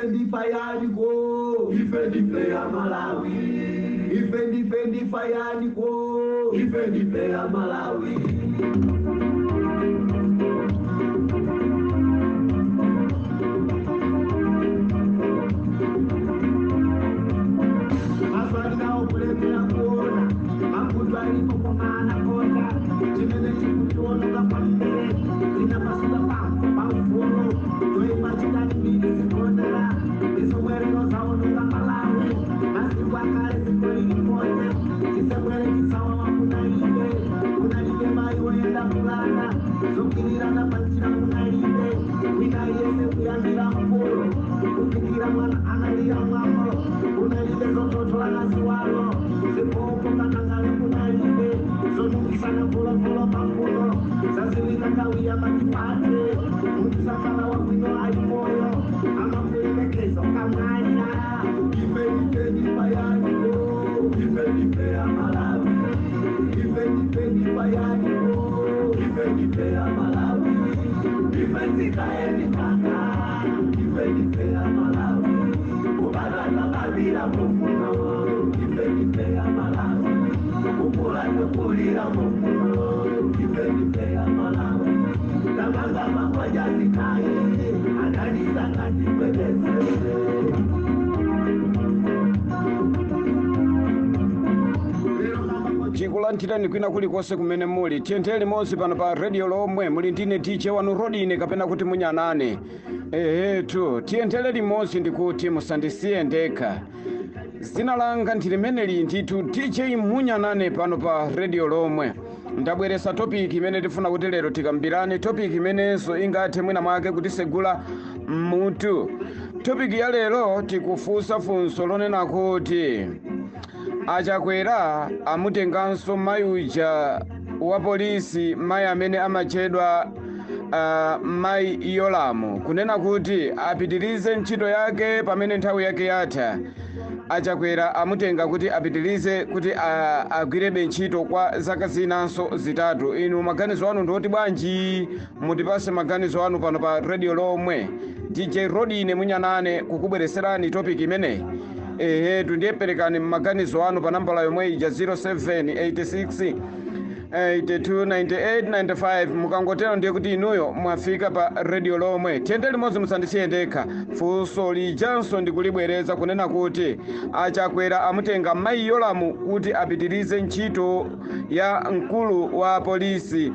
Ndife yaniko, ife ndife ya Malawi. Ife ndife ndife yaniko, ife ndife ya Malawi. Maswali nawo kulemera kuona, makutu alipo kwa maana kota, chimene chikutionoka pambele, zinapasuka pamfulu, toipa chitani mbili zikondera, izomwerero zaonoka Malawi, masiku akale zikolilipote, chisebwere chisawawa kunalibe, kunalibe mayi woyenda kulana, zokilirana panjira kunalibe, wina yese kuyambira mkulu, kufikira mwana analira mwambo, kunalibe zototolana ziwalo, zipopo kanangale kunalibe, zonungisana volovolo pambuno, zaziwika kawiya matipate, mutisakala wabwino ali moyo, amakulemekeza ukamwalira. Ife ndife ndifa yaniko, ife ndife ya Malawi. Ife ndife ndifa yaniko, ife ndife ya Malawi. Ife ndikaendikaka, ife ndife ya Malawi. Kubala kabila mufuno, ife ndife ya Malawi. Kukula nukulira mufuno, ife ndife ya Malawi. Tamanga mamoja zikaye, analisanga ndipendeze. Tikulandirani kwina kulikonse kumene muli. Tiyendere limodzi pano pa radio lomwe muli ndine DJ wanu Rodine kapena kuti munyanane. Ehetu, tiyendere limodzi ndikuti musandisiye ndekha. Zina langa ndi limeneli ndithu DJ Munyanane pano pa radio lomwe. Ndabweresa topic imene tifuna kuti lero tikambirane, topic imenenso ingathe mwina mwake kutisegula mutu. Topic ya lero tikufunsa funso lonena kuti achakwera amutenganso mayi uja wa polisi, mayi amene amatchedwa mayi Yolamu, kunena kuti apitirize ntchito yake pamene nthawi yake yatha. Achakwera amutenga kuti apitirize kuti agwirebe ntchito kwa zaka zinanso zitatu. Inu maganizo anu ndioti bwanji? Mutipase maganizo anu pano pa radio lomwe. DJ Rodine Munyanane kukubwereserani topic imeneyi. Ehetu, ndiye perekani maganizo anu pa nambala yomwe ija 0786 829895. Mukangotero ndiye kuti inuyo mwafika pa radio lomwe. Tiyende limodzi, musandisiye ndekha. Funso lijanso ndikulibwereza kunena kuti achakwera amutenga mayi Yolamu kuti apitirize ntchito ya mkulu wa polisi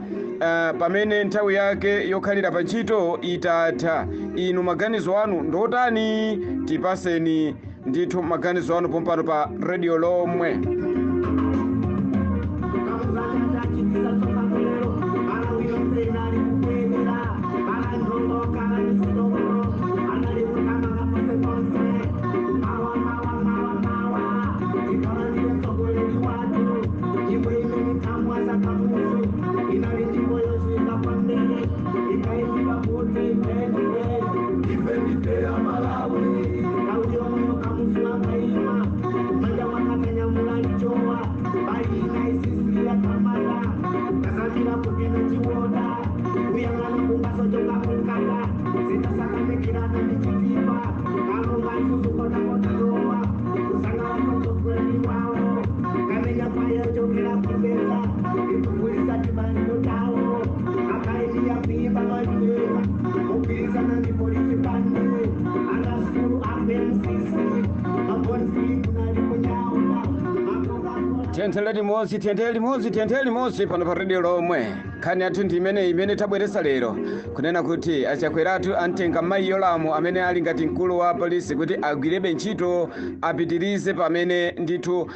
pamene nthawi yake yokhalira pa ntchito itatha. Inu maganizo anu ndotani? Tipaseni ndithu maganizo anu pompano pa radio lomwe. Ife ndife ya Malawi. Tiyendere limodzi, tiyendere limodzi, tiyendere limodzi pano pa radio lomwe. Nkhani yathu ndi imene imene tabweresa lero, kunena kuti achakweratu amtenga mayi Yolamu amene ali ngati mkulu wa polisi kuti agwirebe ntchito, apitirize pamene ndithu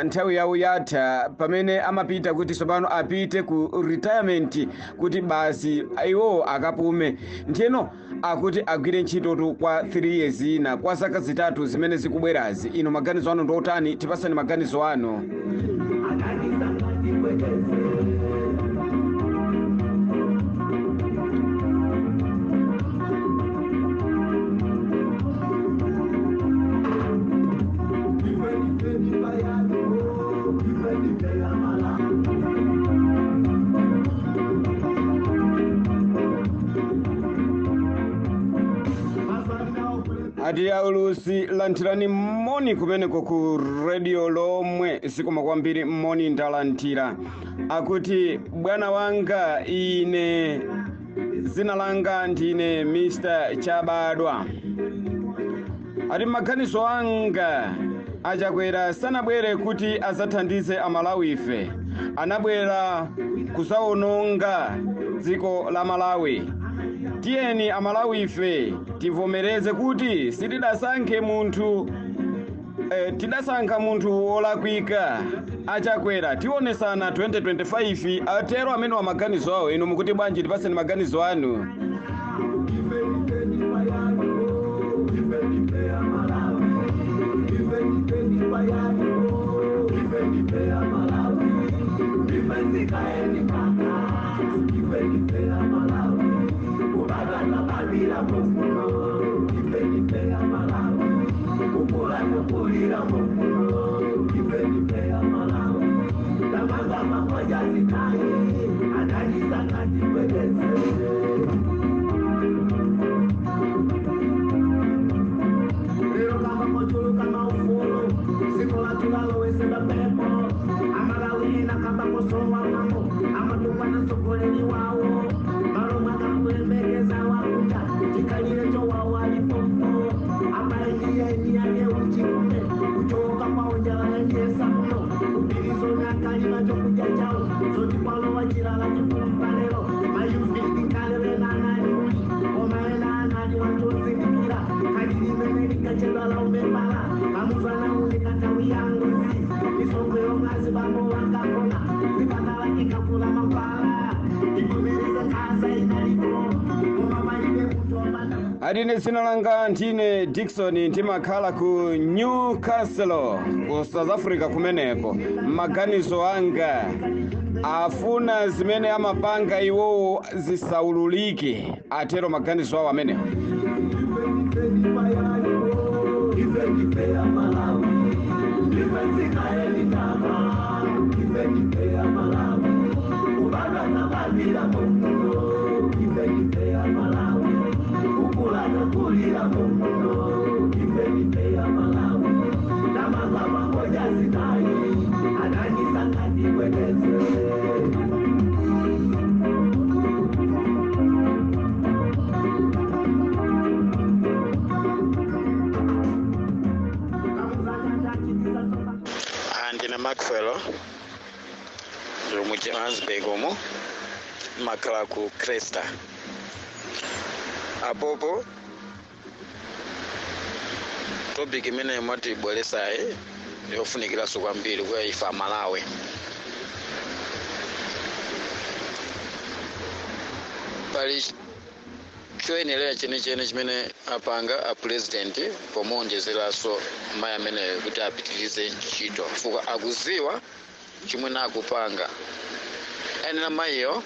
nthawi yawo yatha, pamene amapita kuti tsopano apite ku retirement, kuti basi iwo akapume. Ndiyeno akuti agwire ntchitotu kwa 3 years ina, kwa zaka zitatu zimene zikubwerazi. Inu maganizo anu ndiotani? Tipasani maganizo anu. Ati aulusi, lanthirani moni kumeneko ku Radio Lomwe. Zikomo kwambiri, moni ndalanthira. Akuti bwana wanga, ine zina langa ndine Mr Chabadwa. Ati maganizo anga, Achakwera sanabwere kuti azathandize Amalawi ife, anabwera kuzaononga dziko la Malawi. Tiyeni Amalawi ife tivomereze kuti sitidasankhe munthu, tidasankha munthu wolakwika. Achakwera tionesana 2025. Atero amene wa maganizo awo. Inu mukuti bwanji? Tipaseni maganizo anu. Ife ndife ndifayani, ife ndife Amalawi. Ife ndife ndifayani, ife ndife Amalawi. Ife nzikaeni kaka, ife ndife Amalawi. Kubagana babira mufuno, ife ndife Amalawi. Kukula kukulira mufuno, ife ndife Amalawi. Tamanga mamoja zikayi, ananisa katipwekeze. Lero kama kochuluka maufulu, dziko lathu lalowesera pepo. Amalawi ena kamba kosowa mamo amatukwana mtsogoleri wawo, malo mwakakulemekeza wakunja chikalire chowawo alipompo apaeniyeni yake uchikume kuchoka kwawo njala yanyesa muno kupilizona akalima chokudya chawo zoti kwalowa chilala chikumpa lero mayuvidikalelena anali uli koma ena anali wantozindikira kalilimene likachedwa la umembala kamuzana unikatawi yangozi misongo yomwazi bambo wakakona zipatala ikakula mapala ikumireze nkhaza inaliko koma palibe munthu wopanda. Atine dzina langa ndine Dikson, ndimakhala ku Newcastle ku South Africa kumeneko. Maganizo anga, afuna zimene amapanga iwowo zisaululike. Atero maganizo awo amenewo. Ife ndifayani, ife ndife Amalawi. Ife nzikaelitaka, ife ndife Amalawi. Kubadwa babira mufuno, ife ndife Amalawi. Kukula nakulira mufuno, ife ndife Amalawi. Tamanga mamoja zikayi, ananyisa katibwekeze. Ndine Macfellow, ndili mu Johannesburg umu, makhala ku Cresta apopo. Topic imene mwatibweresayi yofunikiranso kwambiri kwa ife Amalawi. Pali choyenerera chenicheni chimene apanga a president pomuonjezeranso mayi ameneyo kuti apitirize ntchito, chifukwa akuziwa chimwe akupanga. Ayenera mayiyo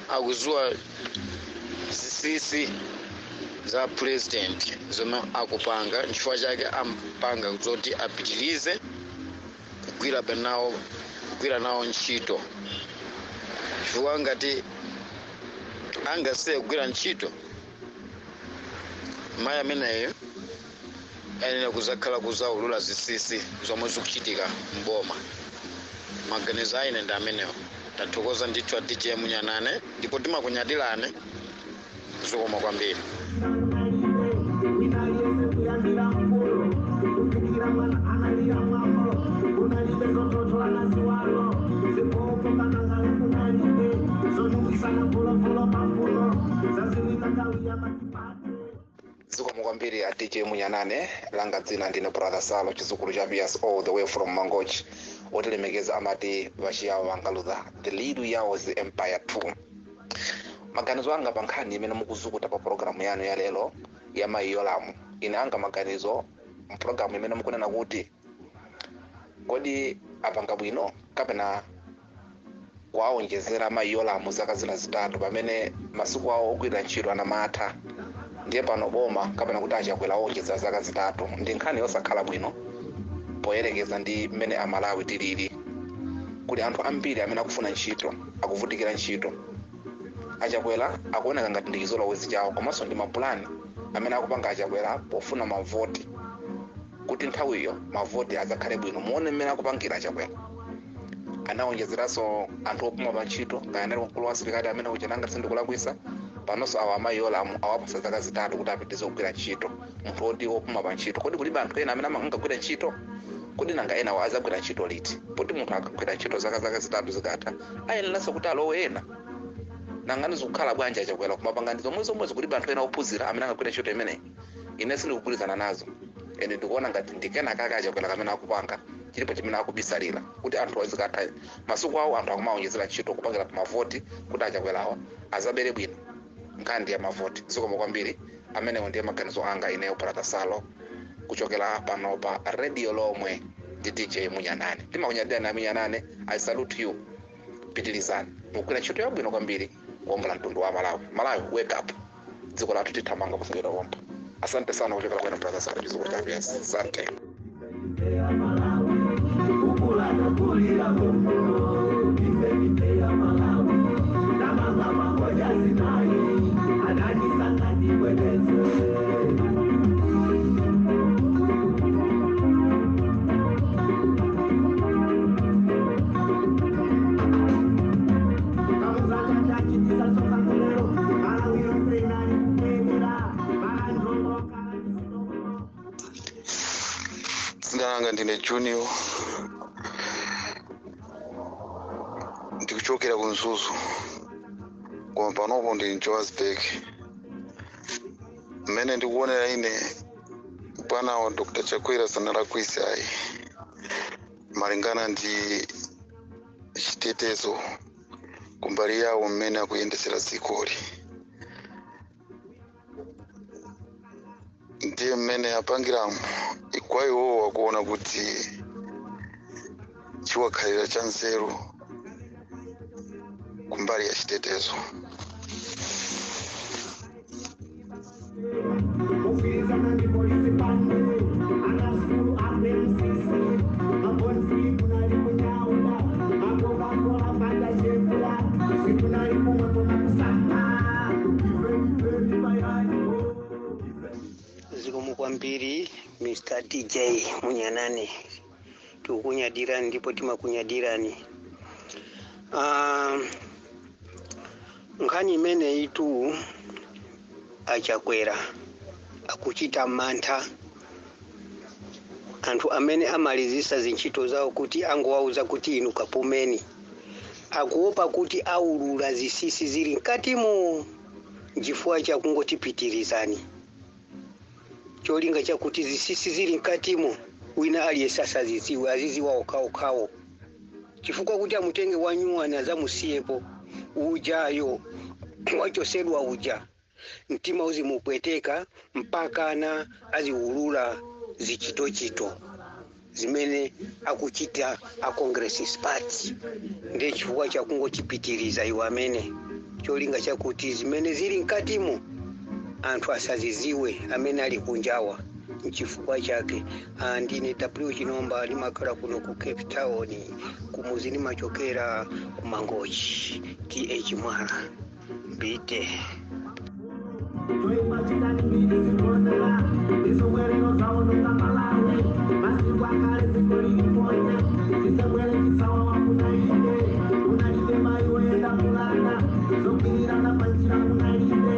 akuziwa zinsinsi za president zomwe akupanga, nchifukwa chake ampanga zoti apitirize kugwira nawo ntchito, chifukwa ngati angasiye kugwira ntchito, mayi ameneyo ayenera kuzakhala kuzaulula zinsinsi zomwe zikuchitika mboma. Maganizo aine ndi amenewo. Tathokoza ndithu a DJ Munyanane, ndipo timakunyadirane. Zikomo kwambiri. Winaliyese kuyambira mkulu kufikira mwana analira mwambo, kunalibe zototola na ziwalo zipopo kanangale, kunalibe zonungisana mvulovulo pampuno zaziwika nthawi matipate. Zikomo kwambiri a DJ Munyanane. Langa dzina ndine Brother Salo, chizukulu cha Bias, all the way from Mangochi. Otilemekeza amati vachiyawo vangaludha the lead yawo the empire 2. Maganizo anga pa nkhani imene mukuzukuta pa pologalamu yanu ya lero ya mayi Yolamu, ine anga maganizo mpulogalamu imene mukunena kuti kodi apanga bwino kapena kuwaonjezera mayi Yolamu zaka zina 3 pamene masiku awo ogwira ntchito anamatha, ndiye pano boma kapena kuti Achakwera awonjeza zaka 3, ndi nkhani yosakhala bwino poyerekeza ndi mmene Amalawi tilili. Kuli anthu ambiri amene akufuna ntchito, akuvutikira ntchito. Achakwera akuoneka ngati ndi chizolowezi chawo komanso ndi mapulani. Amene akupanga Achakwera pofuna mavoti, kuti nthawiyo mavoti adzakhale bwino. Muone mmene akupangira Achakwera, anawonjezeranso anthu opuma pa ntchito, kaya anali mkulu wa asilikali amene uja, nanga sindikulakwisa. Panonso awa amayi Yolamu awapasa zaka 3 kuti apitirize kugwira ntchito, munthu woti wopuma pa ntchito. Kodi kulibe anthu ena amene angagwira ntchito? Kodi nanga enawo azagwira ntchito liti? Poti munthu akagwira ntchito zaka 3 zikatha, ayeneranso kuti alowe ena. Nangani zikukhala bwanji Achakwera kumapanga ndi zomwe zomwe? Kulibe anthu ena ophunzira amene angagwira ntchito imeneyi? Ine sindikugwirizana nazo. Ene ndikuona ngati ndikena kake Achakwera kamene akupanga, chilipo chimene akubisalira, kuti anthu azikatha masiku awo, anthu akumawonjezera ntchito kupangira pa mavoti, kuti Achakwerawa azabere bwino nkhani ya mavoti. Zikomo kwambiri. Amenewo ndiye maganizo anga ineyo, Brother Salo, kuchokera pano pa Radio Lomwe ndi DJ Munyanane. Timakunyadirani Munyanane, I salute you. Pitirizani, mukugwira ntchito yabwino kwambiri kuwombola mtundu wa Malawi. Malawi, wake up! Dziko lathu tithamanga kusukira womba. Asante sana kuchokera kwenu, Brother Salo chizukulu cha PS. Asante. Kulira muno ife ya Malawi, namanga mangoja 4 anandisangandibweleze. Dzina langa ndine Junior, ndikuchokera ku Mzuzu, koma panopo ndili Johannesburg. Mmene ndikuonera ine, bwanawo Dr Chakwera sanalakwise ayi, malingana ndi chitetezo kumbali yawo mmene akuyendesera dzikoli, ndiye mmene apangiramo kwa iwowo akuona kuti chiwakhalira cha nzeru kumbali ya chitetezo. Kugwirizana ndi polisi pande anasukulu apmcc mabonfri kunali kunyaula makokakola fanda shefula sikunali kumwe koma kusamba ife bayani. Zikomo kwambiri, Mr DJ Munyanane, tikukunyadirani ndipo timakunyadirani. Nkhani imeneyi tu, Achakwera akuchita mantha anthu amene amalizisa zintchito zawo, kuti angowauza kuti inu kapumeni. Akuopa kuti aulula zisisi zili mkatimo, nchifukwa chakungotipitirizani, cholinga chakuti zisisi zili mkatimo wina aliyense asazidziwe, aziziwa okhaokhawo, chifukwa kuti amutenge wanyuwani azamusiyepo ujayo wachosedwa uja, mtima uzimupweteka mpakana aziulula zichitochito zimene akuchita a Congress Party. Ndiye chifukwa chakungochipitiriza iwo amene, cholinga chakuti zimene zili mkatimo anthu asaziziwe amene ali kunjawa, nchifukwa chake. Ndine W Chinomba, ndimakhala kuno ku Cape Town, kumuzi ndimachokera ku Mangochi, T/A Mwala. Mbite. Toipachikani mbiri zikonera izobwerero zaononga Malawi. Masiku akale dziko liliponya zisebwere chisawa wakunalibe, kunalibe mai woyenda kulanda zogwirirana panjira, kunalibe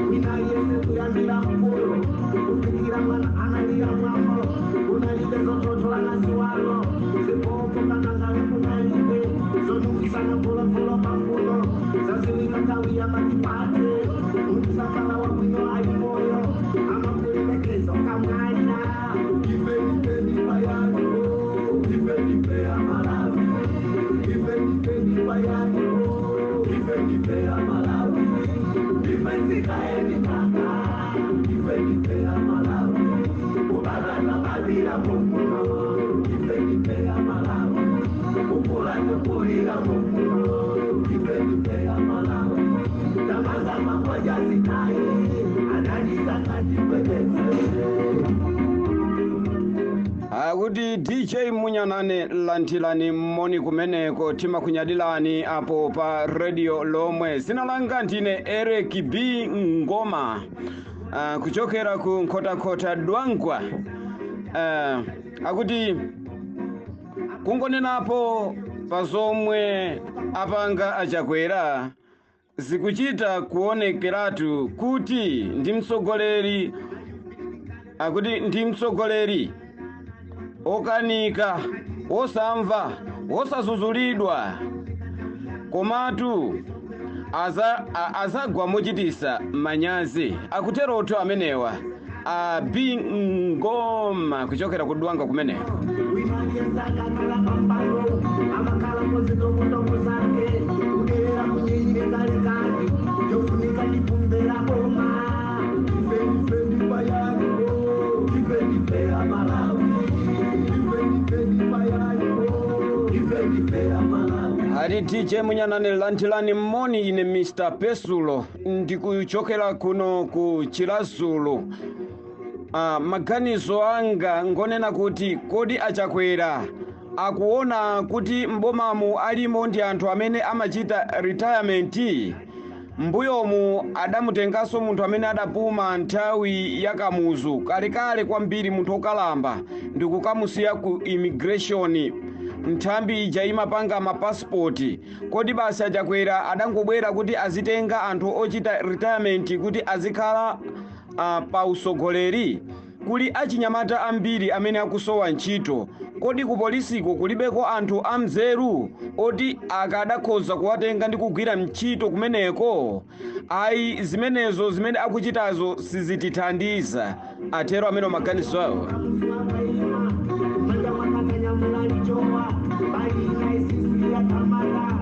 wina yese kuyambira mkulu kufikira mwana analira mwambo, kunalibe zototola ziwalo zipopo kanangale, kunalibe zonukisana mvolovolo pakuno zaziwika nthawi ya matipate. Munthu wabwino ali moyo amakulemekeza ukamwalira. Ife ife ndibayani, ife ife ya Malawi, ife ife ndibayani, ife ife ya Malawi, ife zikaendikaka, ife ife ya Malawi, kubatana badira mukuno, ife ife ya Malawi, kukula mukuno, ife ife ya Malawi, tamanga mangoja 4 anandisakatipwetese. Akuti DJ Munyanane, lanthilani mmoni kumeneko, timakunyadilani apo pa Radio Lomwe. Zina langa ndine Eric B Ngoma. Kuchokera ku Nkhotakhota Dwangwa. Akuti kungonenapo pa zomwe apanga aChakwera, zikuchita kuonekeratu kuti ndi mtsogoleri, akuti ndi mtsogoleri okanika, wosamva, wosazuzulidwa, komatu azagwa mochitisa manyazi. Akuterotu amenewa a Bingoma kuchokera ku Dwangwa kumeneko. Winaliyesakakala pampano amakhala kozitombotombo zake kuderera kunyenyekalikali yofunika ndikumvera boma ife ndife ndipayayo ife ndife amalawi ife ndife ndipayayo ife ndife amalawi. Ati DJ Munyanane, lanthilani mmoni, ine Mr Pesulo, ndikuchokera kuno ku Chilazulu. Maganizo anga ngonena kuti kodi aChakwera akuona kuti mbomamu alimo ndi anthu amene amachita retirement? Mbuyomu adamutenganso munthu amene adapuma nthawi ya Kamuzu kalekale kwambiri, munthu okalamba, ndikukamusiya ku immigration, nthambi ija imapanga mapasipoti. Kodi basi aChakwera adangobwera kuti azitenga anthu ochita retirement kuti azikhala pa usogoleri? Kuli achinyamata ambiri amene akusowa ntchito. Kodi ku polisiko kulibeko anthu amzeru oti akadakhoza kuwatenga ndi kugwira ntchito kumeneko? Ayi, zimenezo zimene akuchitazo sizitithandiza. Atero amene maganizo awo. Manja mwakatanyamulalichowa balina isisi yakamata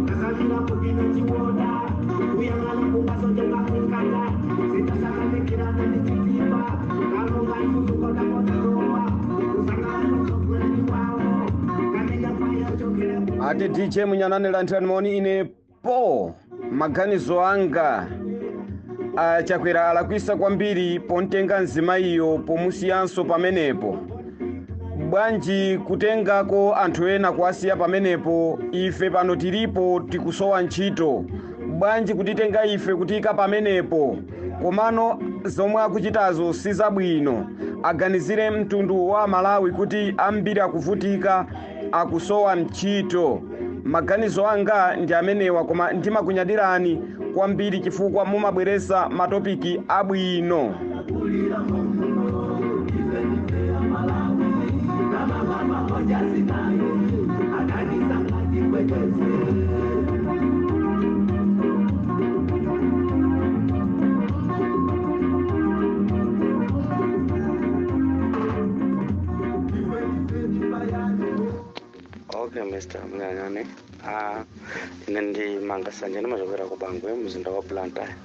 kazamira kukina chiwoda kuyang'ana kukasojoka kukata zitasakanikirana ndichitipa kalonga isusukodakodarowa kusangana mtsogoleri wawo kamenya kwayochokera. Ati DJ Munyanane, lanthani moni, ine po maganizo anga, aChakwera alakwisa kwambiri pontenga mzimayiyo, pomusiyanso pamenepo. Bwanji kutengako anthu ena kuwasiya pamenepo? Ife pano tilipo tikusowa ntchito, bwanji kutitenga ife kutiyika pamenepo? Komano zomwe akuchitazo sizabwino. Aganizire mtundu wa Malawi kuti ambiri akuvutika, akusowa ntchito. Maganizo anga ndi amenewa, koma ndimakunyadirani kwambiri chifukwa mumabweresa matopiki abwino. Kulira muno ife ndife amalawi namamama sinaye adanisangatikwetese. Okay, Mr Mnyanyane. Ine ndi Mangasanje, ndimachokera ku Bangwe, mzinda wa Blantyre.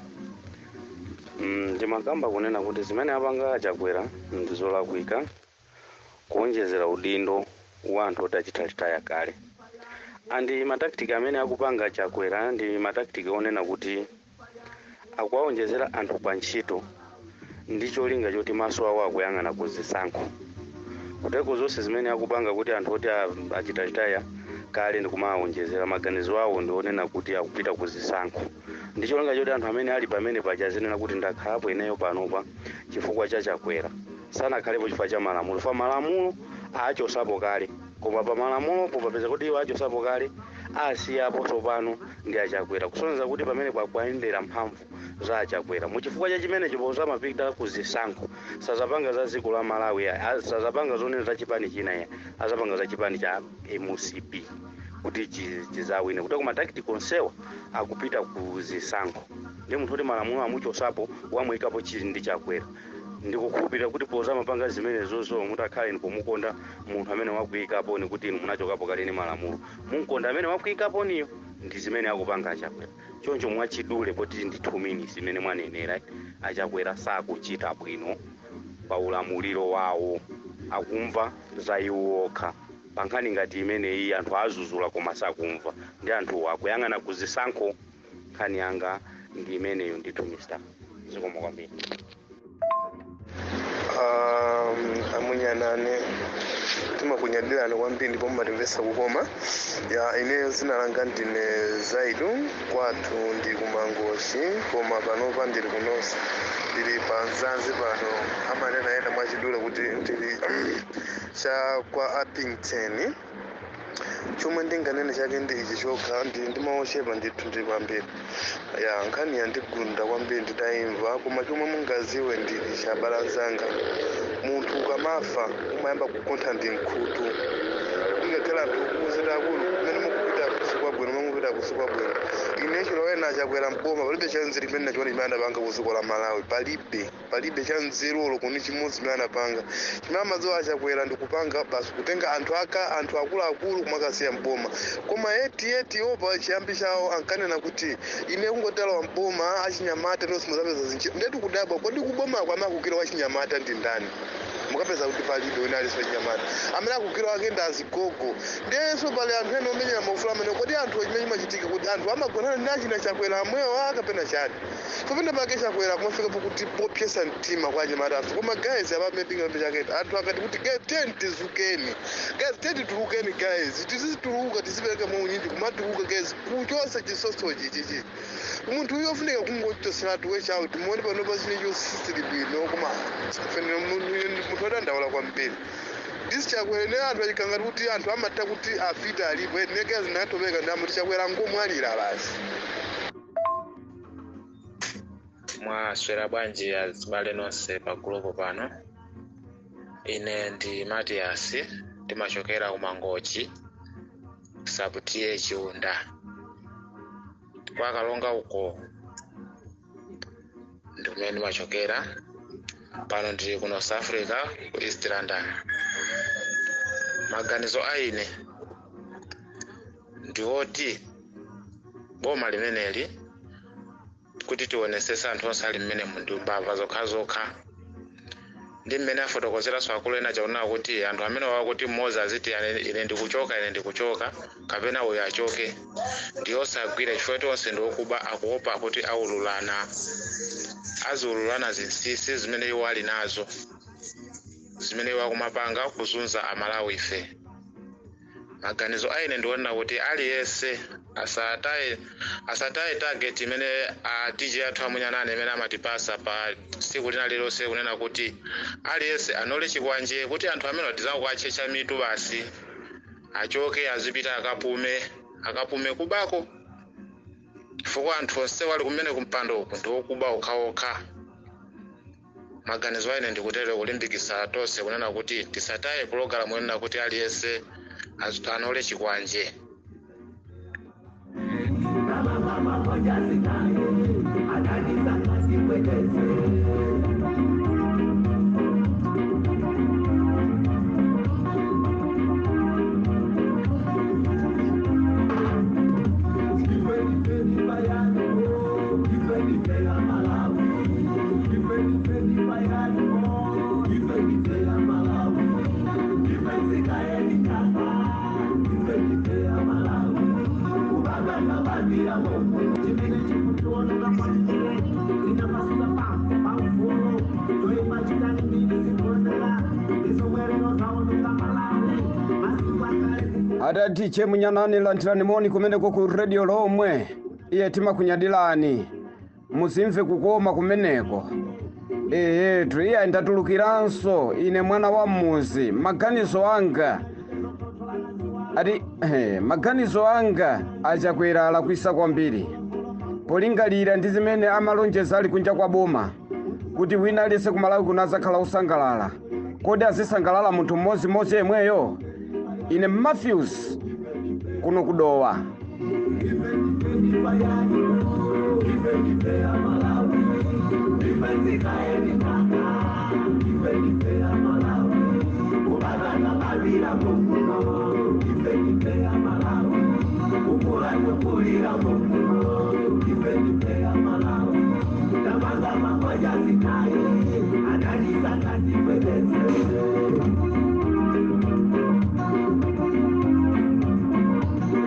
Ndimakamba kunena kuti zimene apanga aChakwera ndi zolakwika, kuonjezera udindo wa anthu oti achita retire kale. And ma tactic amene akupanga Chakwera ndi ma tactic onena kuti akuwaonjezera anthu pa ntchito ndi cholinga choti maso awo akuyang'ana ku zisankho, kuteko zonse zimene akupanga kuti anthu oti achita retire kale ndikumawonjezera, maganizo awo ndionena kuti akupita ku zisankho ndi cholinga choti anthu amene ali pamene paja azinena kuti ndakhalapo ineyo panopa chifukwa cha Chakwera, sanakhalepo chifukwa cha malamulo. Fa malamulo achosapo kale, koma pa malamulopo papeza kuti iwo achosapo kale, asiyapo tsopano ndi aChakwera, kusonyeza kuti pamene pakuyendera mphamvu za aChakwera. Muchifukwa cha chimenecho, pozamapita ku zisankho sazapanga za dziko la Malawi ayi, sazapanga zonena za chipani china ya, azapanga za chipani cha MCP kuti chizawine. Kuti koma tactic onsewa akupita ku zisankho ndi munthu kuti malamulo amuchosapo, wamuyikapo chili ndi Chakwera. Ndikukhulupirira kuti pozamapanga zimenezozo, mutakhala inu pomukonda munthu amene wakuyikapo ni kuti inu munachokapo kale ni malamulo, munkonda amene wakuyikaponiyo. Ndi zimene akupanga aChakwera. Choncho mwachidule, poti ndi 2 minutes imene mwanenera, aChakwera sakuchita bwino pa ulamuliro wawo, akumva za iwo okha. Pa nkhani ngati imeneyi anthu azuzula koma sakumva, ndi anthu akuyang'ana kuzisankho. Nkhani yanga ndi imeneyo ndithu, Mr, zikomo kwambiri. Amunyanane, timakunyadirani kwambiri ndipo mumatimvetsa kukoma. Ya, ineyo zina langa ndine Zaidu, kwathu ndi kuMangochi, koma panopa ndili kunosa, ndili pa Mzanzi pano. Amanena ena mwachidule kuti ndili cha kwa Uppington. Chomwe ndinganene chake ndi ichi chokha, ndi ndimaochepa ndithu, ndili kwambiri. Ya, nkhani yandigunda kwambiri nditayimva, koma chomwe mungaziwe ndi ichi, abale anzanga: munthu ukamafa umayamba kukontha ndi mkhutu. Ingakhala anthu kuuzira akulu kumene mukupita kusikwabwino, mukupita kusikwabwino. Ine chilowena Chakwera mboma, palibe chanzeru chimene nachiona chimene anapanga ku dziko la Malawi. Palibe, palibe chanzeru olo kuni chimodzi chimene anapanga. Chimene amadziwa aChakwera ndikupanga basi kutenga anthu aka, anthu akuluakulu, kumakasiya mboma. Koma eti eti opa chiyambi chawo ankanena kuti ine kungotalowa mboma, achinyamata tonse muzapeza zintchito. Ndetu kudabwa, kodi kubomako amakukira wachinyamata ndi ndani? Mukapeza kuti palibe wina aliso wachinyamata amene akugwira wake ndi azigogo. Ndiyenso pali anthu ena omenyera maufulu amene. Kodi anthu, chimene chimachitika kuti anthu amagonana ndi achina Chakwera amwewo akapena chani? Popenda pake Chakwera kumafika pokuti popyesa mtima kwa anyamata athu. Koma guys, apamepinga chake anthu akati kuti guys, tiyeni tizukeni, guys, tiyeni titulukeni, guys, tizituluka, tizipereka muunyinji kumatuluka, guys, kuchosa chisosochi chichi. Munthu uyo ofunika kungochoseratu wechawo, timuone panopa chine chosisili bwino. Koma fenera munthu adandaula kwambiri ndisi Chakwera. Ne anthu achikangati kuti anthu amatha kuti afita alipo neke zinatopeka ndamati Chakwera ngomwalira basi. Mwaswera bwanji azibale nonse pa gulupu pano? Ine ndi Matias, ndimachokera ku Mangochi, sabutiye Chiunda, kwakalonga uko ndi kumene ndimachokera. Pano ndili kuno South Africa, ku East London. Maganizo a ine ndiwoti boma limeneli, kuti tionesese, anthu onse ali mmene ndi mbava zokhazokha. Ndi mmene afotokozeranso akulu ena chakunena kuti anthu amene wakuti mmodzi aziti ine ndikuchoka, ine ndikuchoka, kapena uyu achoke, ndi osagwira, chifukwa tonse ndi okuba. Akuopa kuti aululana, aziululana zinsinsi zimene iwo ali nazo, zimene iwo akumapanga kuzunza Amalawi ife. Maganizo aine ndionena kuti aliyense asataye target imene a DJ athu amunyanane imene amatipasa pa tsiku lina lililonse, kunena kuti aliyense anole chikwanje, kuti anthu amene atizango mitu basi, achoke, azipita, akapume, akapume kubako, chifukwa anthu onse wali kumene kumpando uku ndi okuba okhaokha. Maganizo aine ndikutero, kulimbikitsa tonse kunena kuti tisataye pulogalamu yonena kuti aliyense anole chikwanje. Chimene chikutioneka kwambiri, inapasuka pamfulu toipachitani mbiri zikuoneka izomwerero zaoneka Malawi masiku akale. Adati chemunyanani, landirani moni kumeneko ku Radio Lomwe. Iye timakunyadilani, muzimve kukoma kumeneko. Eyetu, iye ndatulukiranso ine mwana wa mmuzi. Maganizo anga ati maganizo anga, aChakwera alakwisa kwambiri polingalira ndi zimene amalonjeza ali kunja kwa boma, kuti wina aliyense kuMalawi kuno azakhala osangalala. Kodi azisangalala munthu mmodzimodzi yemweyo? Ine Matthews kuno kuDowa.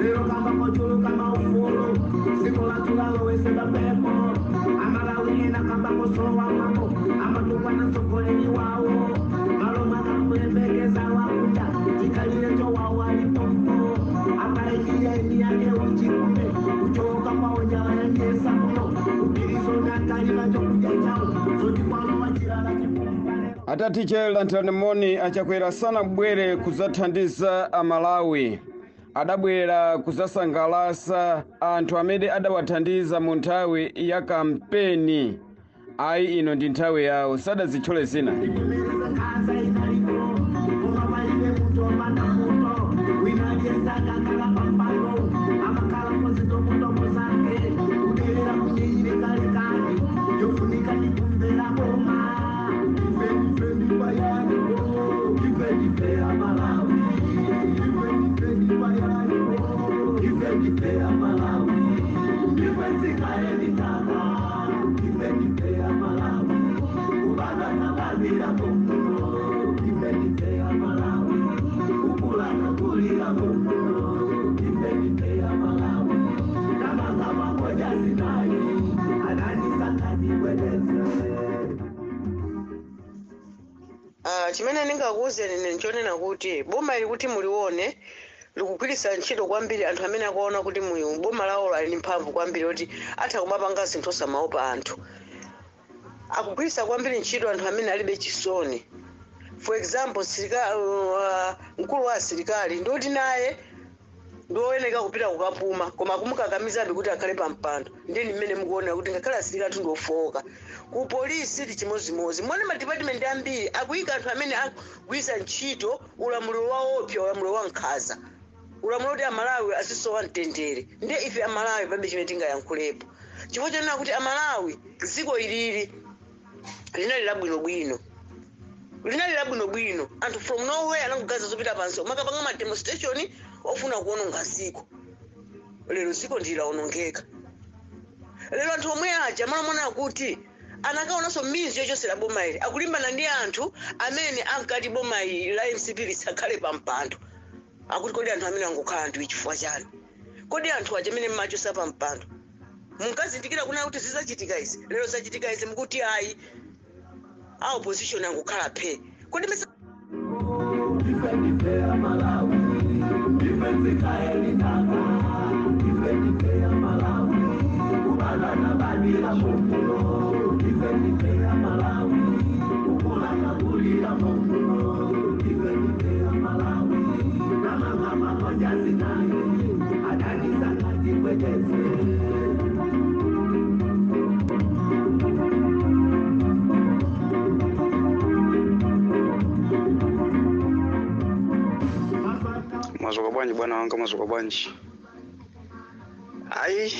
Lero kamba kochuluka maufulu, dziko lathu lalowesera pepo. Amalawi ena kamba kosowa mambo, amatukwana mtsogoleri wawo. Atatiche lanthani moni. Achakwera sanabwere kuzathandiza Amalawi, adabwera kuzasangalasa anthu amene adawathandiza mu nthawi ya kampeni. Ayi, ino ndi nthawi yawo, sadazitchule zina. Kaza inaliko koma palibe munthu opanda muto wina aliyesakakala pampano amakhala kozitokotomo zake kudelera kunyenyilekalikali yofunika ndikumvera boma. Ife ndife ndipayani, ife ndife Amalawi, ife ndife ndipayani, ife ndife Amalawi, ife nsikaelitaka, ife ndife Amalawi, kubana nababira komuno, ife ndife Amalawi, kukulana kulira komuno, ife ndife Amalawi, namanga mamoja zinayi ananisakatibweleze. Ah, chimene ndingakuwuzeni ine nchonena kuti boma ili kuti mulione likugwiritsa ntchito kwambiri anthu amene akuona kuti muyu boma lawo ali ndi mphamvu kwambiri kuti atha kumapanga zinthu osamaopa anthu. Akugwiritsa kwambiri ntchito anthu amene alibe chisoni. For example, mkulu wa asilikali ndoti naye ndioyeneka kupita kukapuma, koma kumukakamizabe kuti akhale pa mpando. Ndeni mmene mukuonera kuti ngakhale asilikali athu ndiofowoka, ku polisi ndi chimozimozi. Mwene madipatimenti ambiri akuyika anthu amene akugwiritsa ntchito ulamuliro wa opsa, ulamuliro wa nkhanza, ulamuliro kuti Amalawi azisowa mtendere. Ndiye ife Amalawi palibe chimene tingayankhulepo, chifukwa chonena kuti Amalawi dziko ilili linali labwinobwino, linali labwinobwino. Anthu from nowhere anangogaza zopita pansi makapanga ma demonstration ofuna kuononga dziko. Lero dziko ndilawonongeka. Lero anthu omwe aja malamona akuti anakaonanso mizi yochosera boma ili, akulimbana ndi anthu amene ankati boma ili la MCP lisakhale pa mpando. Akuti kodi anthu amene angokhala anthu chifukwa chani? Kodi anthu aja amene mmachosa pa mpando munkazindikira kuna kuti zizachitika izi? Lero zachitika izi, mukuti ayi, a opposition angokhala phe. Kodi mesa Ife ndife Amalawi, ife nsikaelitaka, ife ndife Amalawi, kubana nababira komuno, ife ndife Amalawi, kukulana kulira komuno, ife ndife Amalawi, namanga mamoja zinayi adanisakatibweteze. Mwazuka bwanji bwana wanga, mwazuka bwanji? Ayi,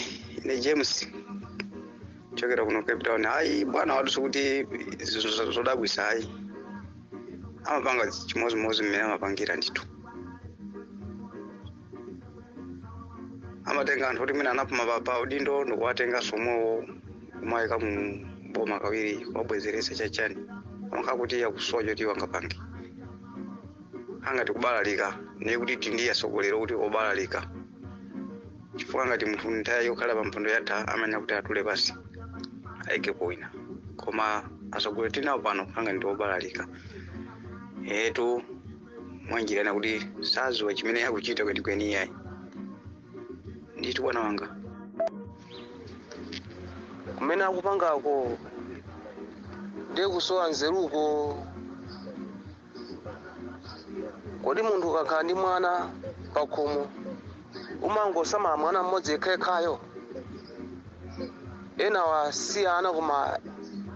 ine James chokera kuno Cape Town. Ayi bwana watu, sikuti zinthu zodabwisa ayi, amapanga chimozimozi mmene amapangira ndithu. Amatenga anthu kuti mwina anapuma pa udindo ndikuwatenga somowo kumayika mu boma kawiri, kuwabwezeresa chachani. Amakhala kuti akusowa choti wangapange, angati kubalalika. Ndiye kuti tindiye asogolera kuti obalalika, chifukwa ngati munthu nthawi yokhala pa mpando yatha, amene kuti atule pasi ayikepo wina. Koma asogolera tinawo pano anga ndi obalalika etu, mwanjirana kuti saziwa chimene akuchita kwenikweni iyayi. Ndithu bwana wanga. Kumene akupangako ndiye kusowa nzeruko. Kodi munthu ukakhala ndi mwana pakhomo umangosamala mwana mmodzi yekhayekhayo? Enawa si ana, koma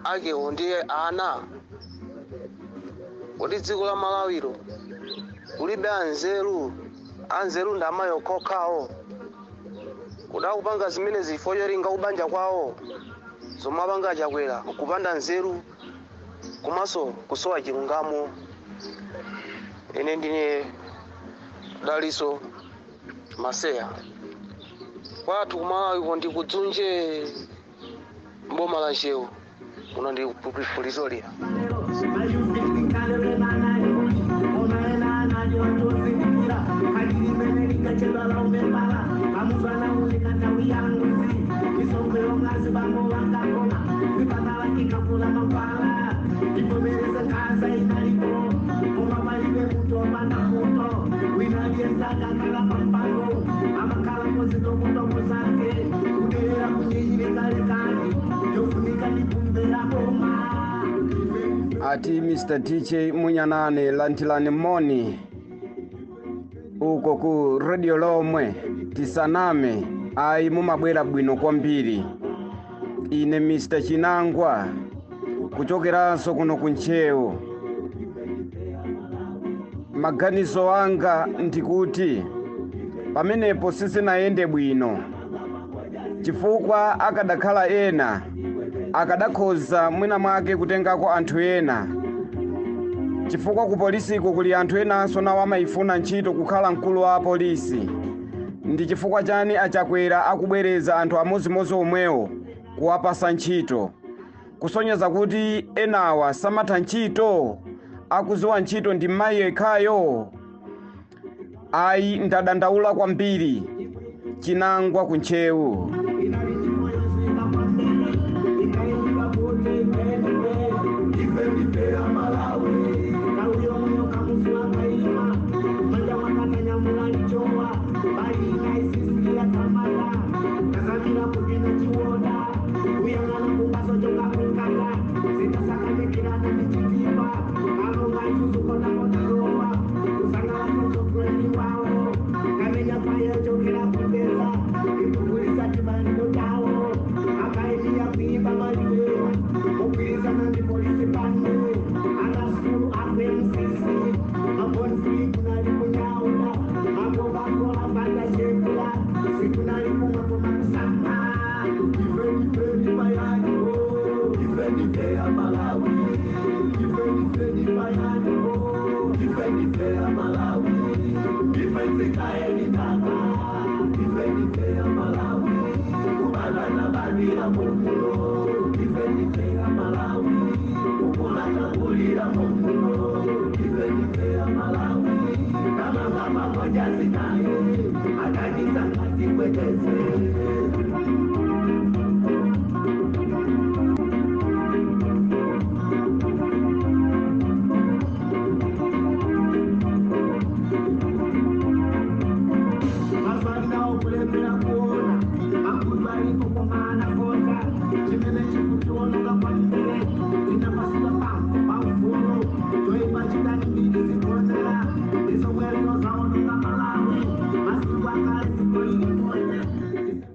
akewo ndiye ana. Kodi dziko la Malawiro kulibe anzeru? Anzeru ndi amayi okhokhawo kudakupanga zimene zifo cholinga kubanja kwawo. Zomwe apanga Achakwera kupanda nzeru komanso kusowa chilungamo. Ine ndine Daliso Maseya, kwathu kumalawiko ndi kudzunje, mboma la Nchewu, kuno ndi ku Pretoria. Kudelera kunyenyilekalikali yofunika ndikumvera boma. Ati Mr DJ Munyanane, lantilani moni uko ku Radio Lomwe. Tisaname, ayi, mumabwera bwino kwambiri. Ine Mr Chinangwa kuchokeranso kuno kuntchewu. Maganizo anga ndikuti pamenepo sizinayende bwino, chifukwa akadakhala ena akadakhoza mwina mwake kutengako anthu ena, chifukwa ku polisiko kuli anthu enanso nawo amayifuna ntchito kukhala mkulu wa apolisi. Ndi chifukwa chani aChakwera akubwereza anthu amozimozi omwewo kuwapasa ntchito, kusonyeza kuti enawa samatha ntchito, akuziwa ntchito ndi mayi yekhayo? Ayi, ndadandaula kwambiri. Chinangwa kuntchewu.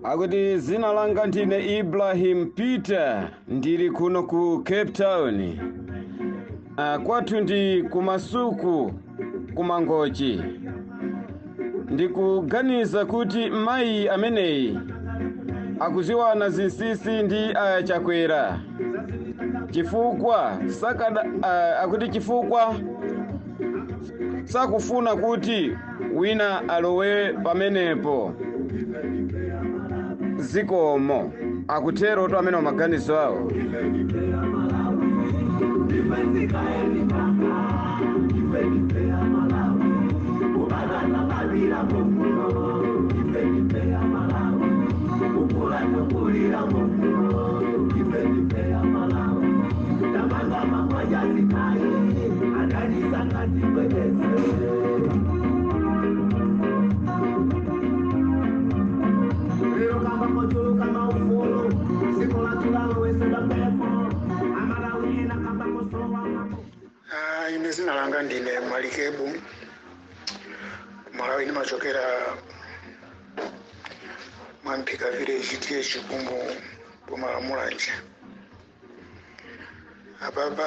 Akuti zina langa ndine Ibrahim Peter, ndili kuno ku Cape Town. Kwathu ndi kumasuku kumangochi. Ndikuganiza kuti mayi ameneyi akuziwana zinsinsi ndi aChakwera, chifukwa sakada, akuti chifukwa sakufuna kuti wina alowe pamenepo. Zikomo. Akutero to amene maganizo awo. Ine zina langa ndine Malikebu Malawi, ndimachokera Mwamphika Village, T/A Chikumbu, boma la Mulanje. Apapa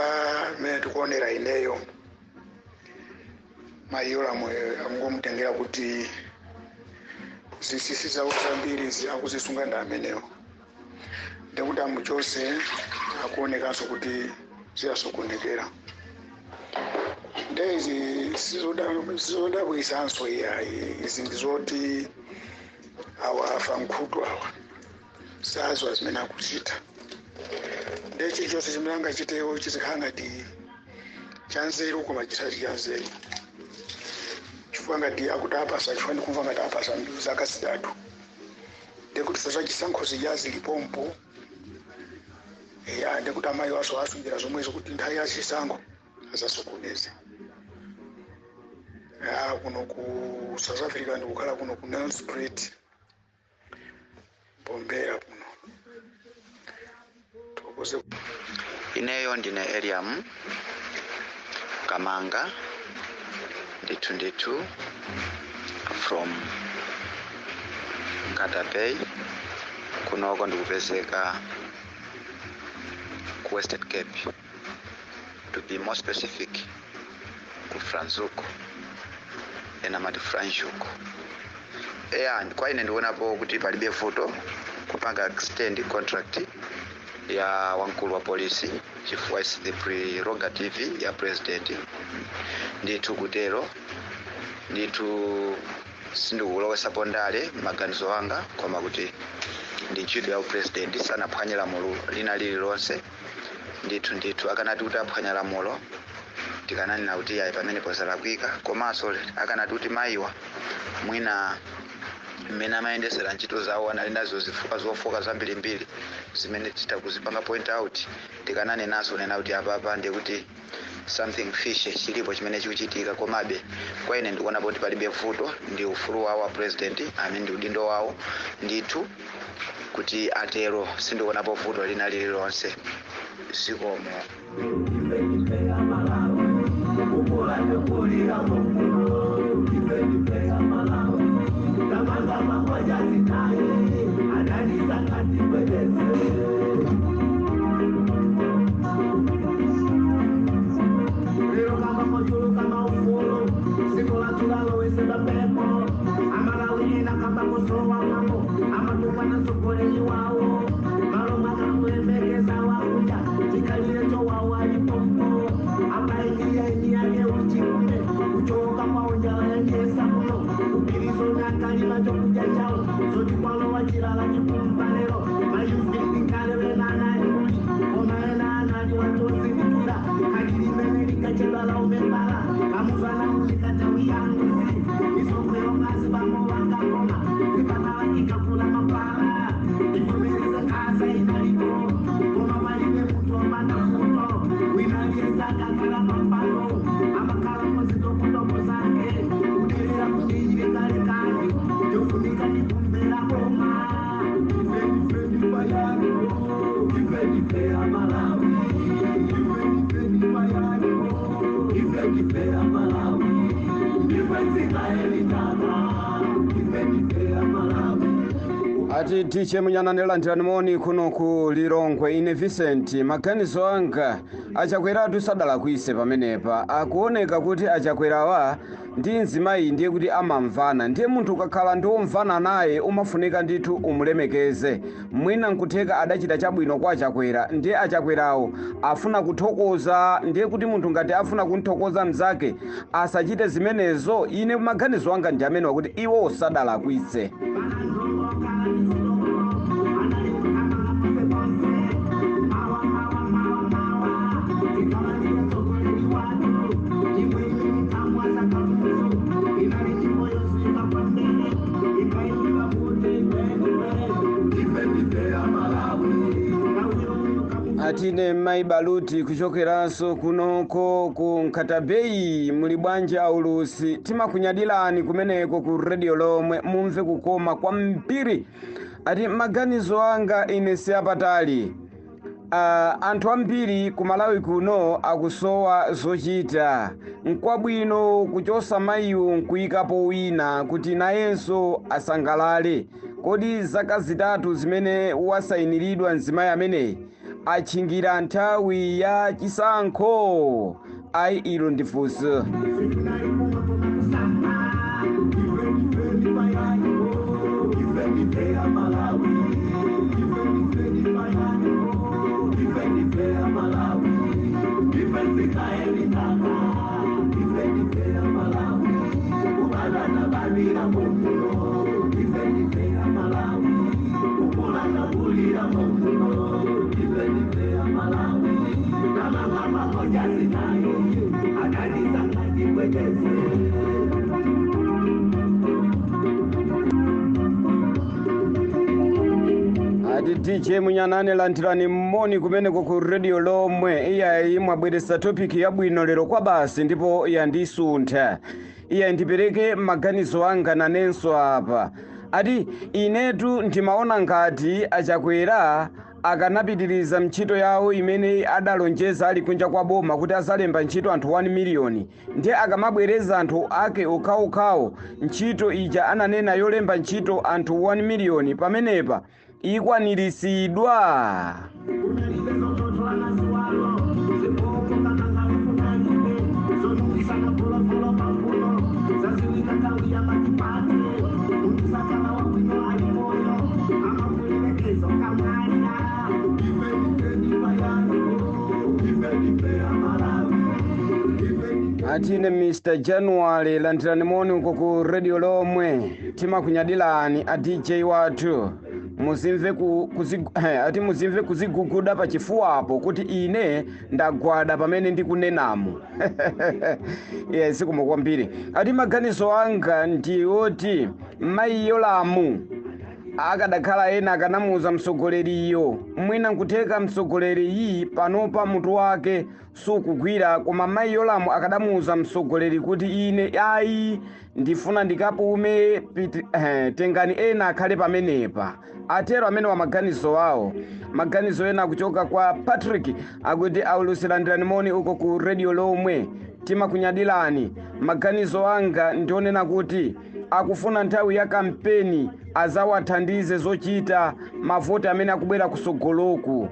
mmene tikuonera, ineyo mayiyolamwe angomutengera kuti zinsinsi zawo zambiri akuzisunga ndi amenewo, ndikuti amuchose akuonekanso kuti ziyasokonekera. Ndezi sizodabwisanso iyayi, izi ndizoti awa afa nkhutu, awa sazwa zimene akuchita. Nde chilichonse chimene angachitewo chizikhala ngati chanzeru, koma chisati chanzeru, chifukwa ngati akuti apasa, chifukwa ndikumva ngati apasa zaka 3, ndekuti zachisankho zija zilipompo ya, ndekuti amayi waso asungira zomwezo kuti nthawi ya chisankho azasokoneze. Ya, kuno ku South Africa ndikukhala kuno ku Nelspruit, Bombera kuno. Thokoze. Ineyo ndine Eliam. Kamanga ndithu ndithu from Nkata Bay. Kunoko ndikupezeka ku Western Cape, to be more specific ku Franschhoek, ena amati Franschhoek. Eya, kwa ine ndikuonapo kuti palibe vuto kupanga extend contract ya wamkulu wa polisi chifukwa is the prerogative ya president ndithu. Kutero ndithu sindikulowesapo ndale maganizo anga, koma kuti ndi ntchito ya upresident, sanaphwanye lamulo lina lililonse ndithu ndithu. Akanati kuti aphwanya lamulo, tikananena kuti ayi, pamenepo zalakwika. Komanso akanati kuti mayiwa mwina mmene amayendesera ntchito zawo anali nazo zifukwa zofoka zambirimbiri zimene titakuzipanga point out, tikananenanso nena kuti apapa ndiye kuti something fishy chilipo chimene chikuchitika. Komabe kwa ine ndikuona kuti palibe vuto, ndi ufulu wawo wa president amene ndi udindo wawo ndithu kuti atero. Sindikuonapo vuto lina lililonse. Zikomo. Lero kama kochuluka maufulu dziko lathu lalowetsedwa pepo. Amalawi ena kamba kosowa mambo amatukwana mtsogoleri wawo, malo mwakakulemekeza wakuja chikalire chowawo alipompo apaingiya ini yake uchikume kuchoka kwawo njala yanyesa kuno kupirizo chokudya chawo zoti kwalowa chilala chikumba. Lero mayufitinkalewena kuli koma ena anali watozindikira kalilimene likachedwa la umembala kamuzana mulikatawiyanguzi isokwero ngazi bambo wangakoma zipatala ikakula mapala ivomereze ngaza inalipo koma palibe mutu opanda futo winaliyezakakala pambano amakala muzidokudoko zake kudelera kudiyilekale yofunika nikumbera koma Malawi, ifenife Malawi, ifenife Malawi. Ati tiche Munyanane, landirani moni kuno ku Lilongwe. Ine Vincent, maganizo anga, Achakweratu sadalakwise pamenepa. Akuoneka kuti Achakwerawa ndi mzimayi ndiye kuti amamvana. Ndiye munthu ukakhala ndi womvana naye umafunika ndithu umulemekeze. Mwina nkutheka adachita chabwino kwa Achakwera, ndiye Achakwerawo afuna kuthokoza. Ndiye kuti munthu ngati afuna kunthokoza mnzake asachite zimenezo? Ine maganizo anga ndi amene wakuti iwo sadalakwitse. Atine Mai Baluti kuchokeranso kunoko ku Nkatabeyi. Muli bwanji aulusi? Timakunyadilani kumeneko ku Radio Lomwe, mumve kukoma kwambiri. Ati maganizo anga ine siyapatali. Anthu ambiri ku Malawi kuno akusowa zochita. Nkwabwino kuchosa mayiwo nkuyikapo wina kuti nayenso asangalale. Kodi zaka 3 zimene wasayiniridwa mzimayi ameneyi achingira nthawi ya chisankho? Ayi, ilo ndifunso. Ati DJ Munyanane, landirani mmoni kumeneko ku Radio Lomwe. Iyayi, mwabweretsa topic yabwino lero kwa basi ndipo yandisuntha. Iyayi, ndipereke maganizo anga nanenso apa. Ati inetu ndimaona ngati Achakwera Akanapitiriza ntchito yawo imene adalonjeza ali kunja kwa boma kuti azalemba ntchito anthu 1 miliyoni, ndiye akamabwereza anthu ake okhaokhawo ntchito ija ananena yolemba ntchito anthu 1 miliyoni pamenepa ikwaniritsidwa. Atine Mr January, landirani moni uko ku Radio Lomwe, timakunyadilani a DJ wathu. Muzimve ati muzimve kuziguguda pachifuwapo kuti ine ndagwada pamene ndikunenamo. Yes, zikomo kwambiri. Ati maganizo anga ndi oti mayi Yolamu akadakhala ena akanamuuza mtsogoleriyo, mwina nkutheka mtsogoleriyi panopa mutu wake sukugwira, koma mayi Yolamu akadamuuza mtsogoleri kuti ine ayi ndifuna ndikapume, tengani ena akhale pamenepa. Atero amene wa maganizo awo. Maganizo ena akuchoka kwa Patrick akuti aulusilandirani moni uko ku Radio Lomwe, timakunyadilani. Maganizo anga ndionena kuti akufuna nthawi ya kampeni azawathandize zochita mavoti amene akubwera kusogoloku.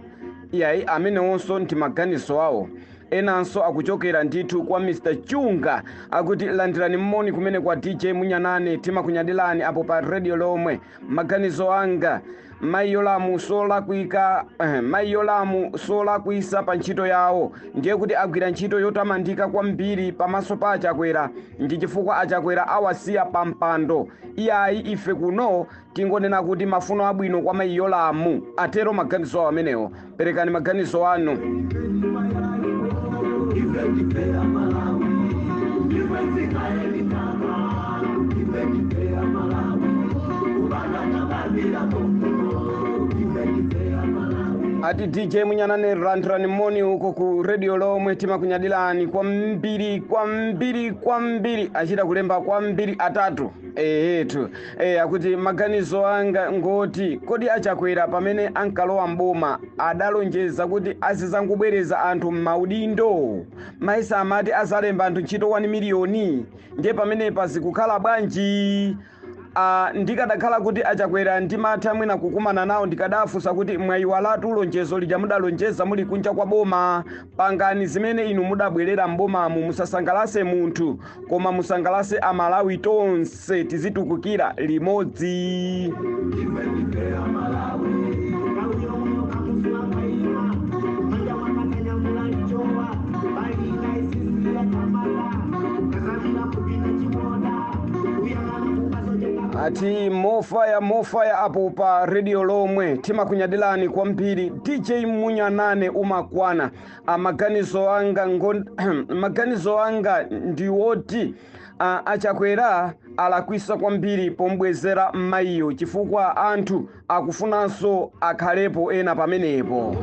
Iyayi, amenewonso ndi maganizo awo. Enanso akuchokera ndithu kwa Mr Chunga akuti landirani mmoni kumene kwa DJ Munyanane, timakunyadilani apo pa Radio Lomwe. Maganizo anga mayi Yolamu solakwika, mayi Yolamu solakwisa pa ntchito yawo, ndiye kuti agwira ntchito yotamandika kwambiri pamaso pa Achakwera, ndi chifukwa Achakwera awasiya pa mpando. Iyayi, ife kuno tingonena kuti mafuno abwino kwa mayi Yolamu. Atero maganizo awo amenewo. Perekani maganizo anu. Ati DJ Munyanane, landirani moni uko ku Radio Lomwe, timakunyadilani kwambiri kwambiri kwambiri. Achita kulemba kwambiri atatu ehetu. Akuti maganizo anga ngoti kodi Achakwera pamene ankalowa mboma adalonjeza kuti azizangubwereza anthu m'maudindo, maisa amati azalemba anthu ntchito 1 miliyoni, ndiye pamenepa zikukhala bwanji? Ndikadakhala kuti Achakwera ndimatha mwina kukumana nawo ndikadafunsa kuti mwayiwalatu lonjezo lija mudalonjeza muli kunja kwa boma, pangani zimene inu mudabwerera mbomamu, musasangalase munthu koma musangalase Amalawi tonse, tizitukukira limodzi. Ati mofaya mofaya apo pa Radio Lomwe, timakunyadilani kwambiri DJ Munyanane, umakwana. Maganizo anga maganizo anga ndiwoti Achakwera alakwisa kwambiri pombwezera mayiyo, chifukwa anthu akufunanso akhalepo ena pamenepo.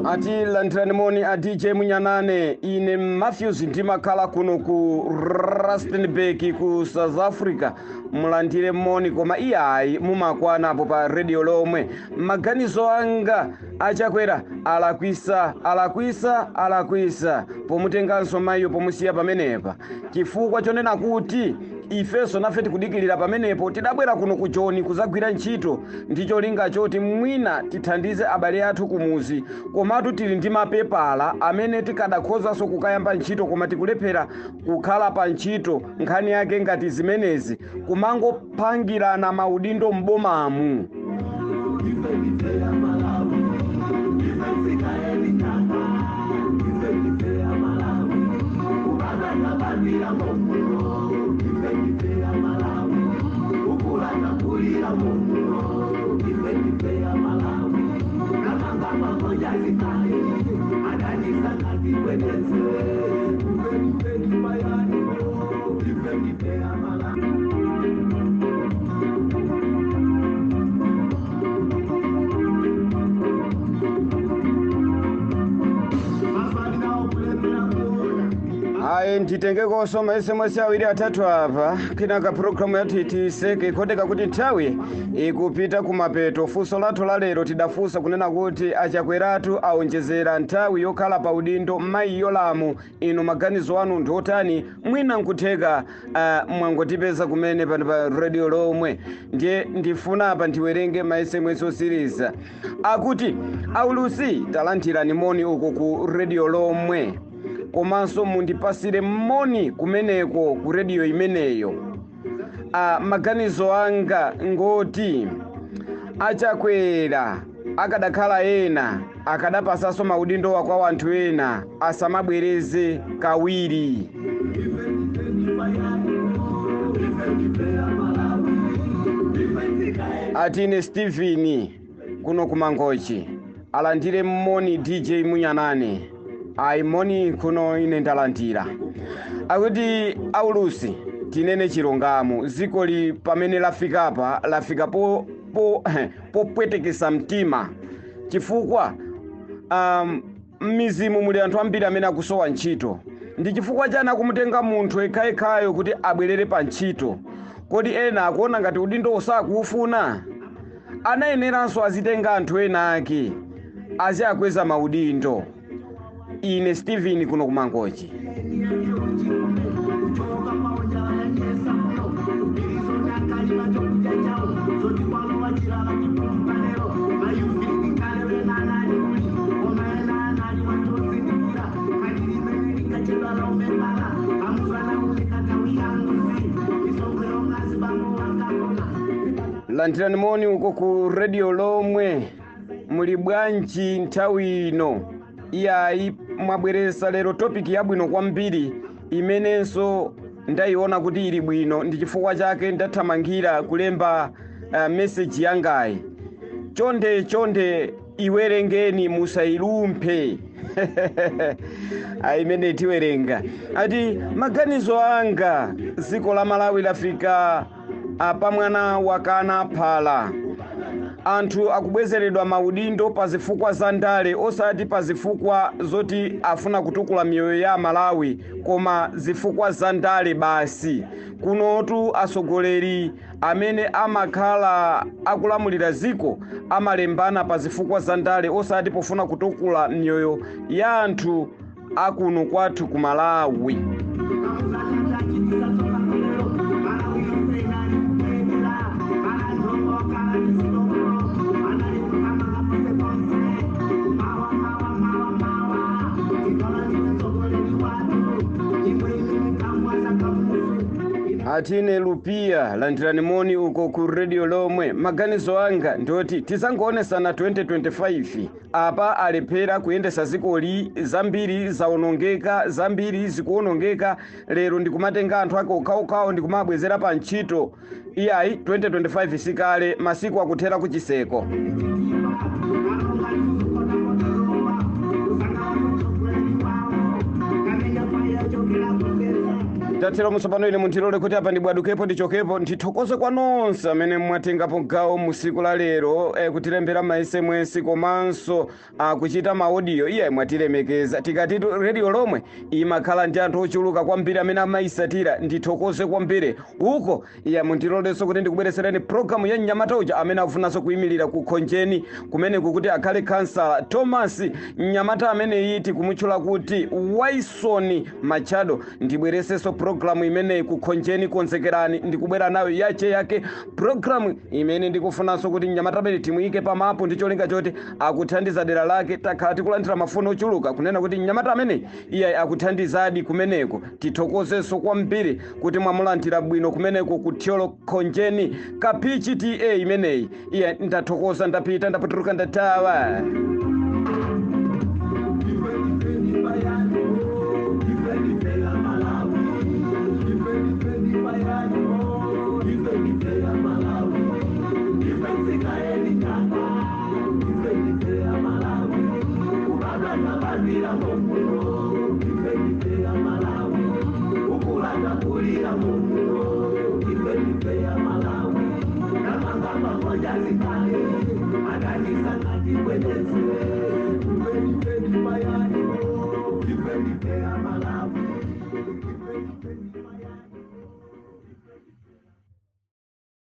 Ati landirani moni a DJ Munyanane, ine Matthews ndimakhala kuno ku Rustenburg ku South Africa, mulandire moni koma iyayi mumakwana apo pa Radio Lomwe. Maganizo anga Achakwera alakwisa alakwisa alakwisa pomutenganso mayiyo pomusiya pamenepa, chifukwa chonena kuti ifenso nafe tikudikilira pamenepo. Tidabwera kuno ku Joni kuzagwira ntchito ndi cholinga choti mwina tithandize abale athu kumuzi, komatu tili ndi mapepala amene tikadakhozanso kukayamba ntchito, koma tikulephera kukhala pa ntchito. Nkhani yake ngati zimenezi kumangophangirana maudindo m'bomamu. Nditengekonso ma SMS awiri atatu apa, kenaka programu yathu itiyiseke ikhodeka kuti nthawi ikupita kumapeto. Funso lathu la lero tidafunsa kunena kuti Achakweratu awonjezera nthawi yokhala pa udindo mayi Yolamu, inu maganizo anu ndi otani? Mwina nkutheka mwangotipeza kumene pano pa radio lomwe. Ndiye ndifuna apa ndiwerenge ma SMS osiriza akuti: "Aulusi, talandirani moni uku ku radio lomwe, komanso mundipasire moni kumeneko ku rediyo imeneyo. Maganizo anga ngoti Achakwera akadakhala ena akadapasanso maudindo kwa wanthu ena, asamabwereze kawiri." Atine Stephen kuno kumangochi, alandire moni DJ Munyanane. Ayi, moni kuno ine ndalandira. Akuti: "Aulusi, tinene chilungamo, zikoli pamene lafikapa lafika popwetekesa mtima chifukwa m'mizimu muli anthu ambiri amene akusowa ntchito. Ndi chifukwa chani akumutenga munthu yekhayekhayo kuti abwerere pa ntchito? Kodi ena akuona ngati udindo usakuufuna? Anayeneranso azitenga anthu ena ake aziakweza maudindo. Ine Steven kuno kumangochi." Landirani moni uko ku radio lomwe, muli bwanji nthawi ino? Iyayi, mwabweresa lero topic yabwino kwambiri imenenso ndayiona kuti ili bwino, ndi chifukwa chake ndathamangira kulemba message yangayi. Chonde chonde iwerengeni, musayilumphe. Imene tiwerenga ati: "Maganizo anga, dziko la Malawi lafika pamwana wakana phala. Anthu akubwezeredwa maudindo pa zifukwa za ndale, osati pa zifukwa zoti afuna kutukula miyoyo ya Malawi, koma zifukwa za ndale basi. Kunotu atsogoleri amene amakhala akulamulira ziko amalembana pa zifukwa za ndale, osati pofuna kutukula miyoyo ya anthu akuno kwathu ku Malawi." Atine Lupia, landirani moni uko ku radio lomwe. "Maganizo anga ndoti tizangoonetsana 2025. Apa alephera kuyendesa zikoli, zambiri zawonongeka, zambiri zikuwonongeka. Lero ndikumatenga anthu ake okhaokhawo ndikumabwezera pa ntchito. Iyayi, 2025 sikale, masiku akuthera kuchiseko." Tathero mutsopano ine munthilole kuti apa ndibwadukepo, ndichokepo. Ndithokoze kwa nonse amene mwatengapo gawo mu siku la lero, kutilembera ma SMS komanso kuchita ma audio. Iye mwatilemekeza. Tikati radio lomwe imakhala ndi anthu ochuluka kwambiri amene amayisatira, ndithokoze kwambiri uko. Iye mundilolenso kuti ndikubweretsereni programu ya mnyamata uja amene akufunanso kuyimirira ku Khonjeni kumeneku kuti akhale kansala, Thomas. Mnyamata ameneyi tikumutchula kuti Waison Machado. Ndibweresenso programu imeneyi ku Khonjeni, konzekerani, ndikubwera nayo yache yake programu imene ndikufunanso kuti mnyamata amene timuyike pamapu ndi cholinga choti akuthandiza dera lake. Takhala tikulandira mafuno ochuluka kunena kuti mnyamata amene iye akuthandizadi kumeneko. Tithokozenso kwambiri kuti mwamulandira bwino kumeneko ku Thyolo Khonjeni ka PGTA imeneyi. Iye ndathokoza, ndapita, ndaputuluka, ndatawa.